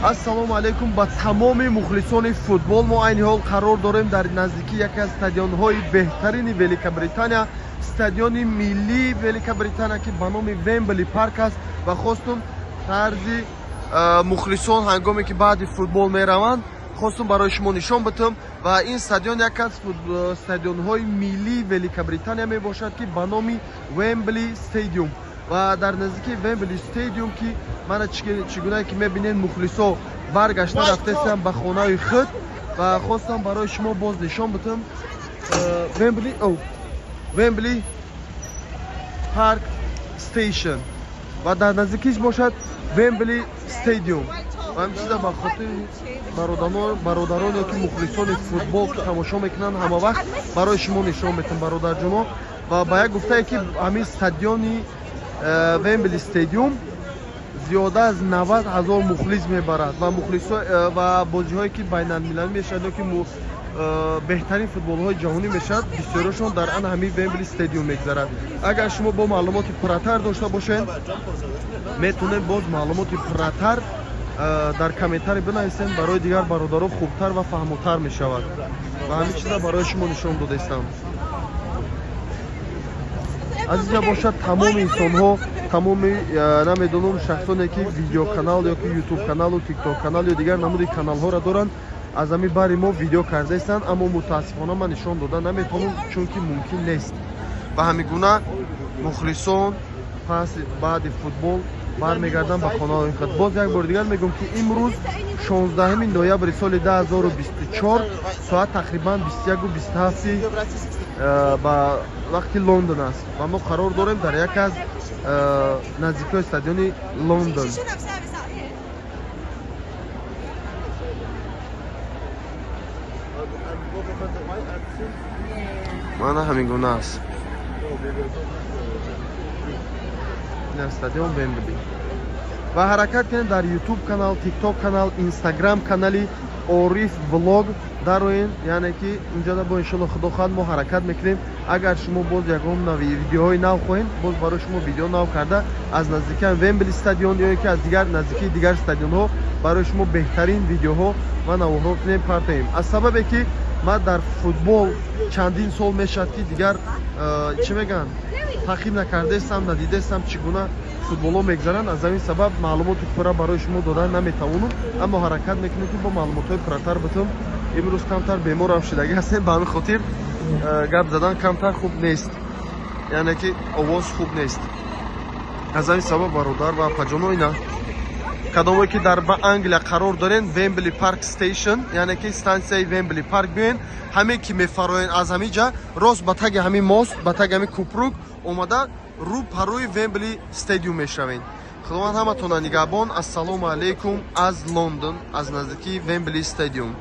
Ассалому алайкум ба тамоми мухлисони футбол. Мо айни ҳол қарор дорем дар наздикии яке аз стадионҳои беҳтарини Великобритания, стадиони миллии Великобритания, ки ба номи Вембли Парк аст, ва хостум тарзи мухлисон ҳангоме ки баъди футбол мераванд, хостум барои шумо нишон битам. Ва ин стадион яке аз стадионҳои миллии Великобритания мебошад, ки ба номи Вембли Стадиум. Ва дар наздикии Вембли Стадиум, ки мана чӣ гунае ки мебинед, мухлисо баргашта рафтаистанд ба хонаи худ, ва хостам барои шумо боз нишон битам Вембли Парк Station, ва дар наздикиш бошад Вембли Стадиум. Ва ҳамин чиза ба хотири бародарон ё ки мухлисони футбол, ки тамошо мекунанд, ҳама вақт барои шумо нишон метам, бародарҷоно. Ва ба як гуфтае ки ҳамин стадиони Вембли Стадиум зиёда аз 90 ҳазор мухлис мебарад, ва мухлисо ва бозиҳое ки байналмилалӣ мешавад ё ки беҳтарин футболҳои ҷаҳонӣ мешавад, бисёрашон дар ан ҳамин Вембли Стадиум мегзарад. Агар шумо бо маълумоти пурратар дошта бошед, метавонед боз маълумоти пурратар дар комментарий бинависед, барои дигар бародаро хубтар ва фаҳмотар мешавад. Ва ҳамин чиза барои шумо нишон додаистам. Азиза бошад, тамоми инсонҳо, тамоми намедонам шахсоне ки видеоканал ё ки ютуб каналу тикток канал ё дигар намуди каналҳоро доранд, аз ҳамин бари мо видео кардаистанд, аммо мутаассифона ман нишон дода наметавонам, чунки мумкин нест. Ва ҳамин гуна мухлисон пас баъди футбол бармегарданд ба хонаҳои худ. Боз як бори дигар мегӯям, ки имрӯз 16 ноябри соли 2024, соат тақрибан 21:27 ба вақти Лондон аст, ва мо қарор дорем дар яке аз наздикиҳои стадиони Лондон. Мана ҳамин гуна аст дар стадион Вембли. Ва ҳаракат кунед дар ютуб канал, тикток канал, инстаграм канали Ориф Влог дароен, яъне ки унҷода бо иншолло худо хоҳад мо ҳаракат мекунем. Агар шумо боз ягон нави видеоҳои нав хоҳед, боз барои шумо видео нав карда аз наздикии Вембли стадион ё ки аз дигар наздикии дигар стадионҳо барои шумо беҳтарин видеоҳо ва наворҳо кунем, партоем. Аз сабабе ки ман дар футбол чандин сол мешавад, ки дигар чӣ мегӯянд, таъқиб накардаистам, надидаистам чӣ гуна футболҳо мегзаранд. Аз ҳамин сабаб маълумоти пурра барои шумо додан наметавонам, аммо ҳаракат мекунем, ки бо маълумотҳои пурратар битам. Имрӯз камтар беморам шудагӣ ҳастем, ба ҳамин хотир гап задан камтар хуб нест, яъне ки овоз хуб нест. Аз ҳамин сабаб, бародар ва апаҷоно, ина кадомое ки дар ба Англия қарор дорен, Вембли Парк Station, яъне ки стансияи Вембли Парк биёен. Ҳаме ки мефароен, аз ҳамин ҷа рост ба таги ҳамин мост, ба таги ҳамин купрук омада, рӯ парои Вембли Стадиум мешавем. Худованд ҳаматона нигаҳбон. Ассалому алайкум аз Лондон, аз наздикии Вембли Стадиум.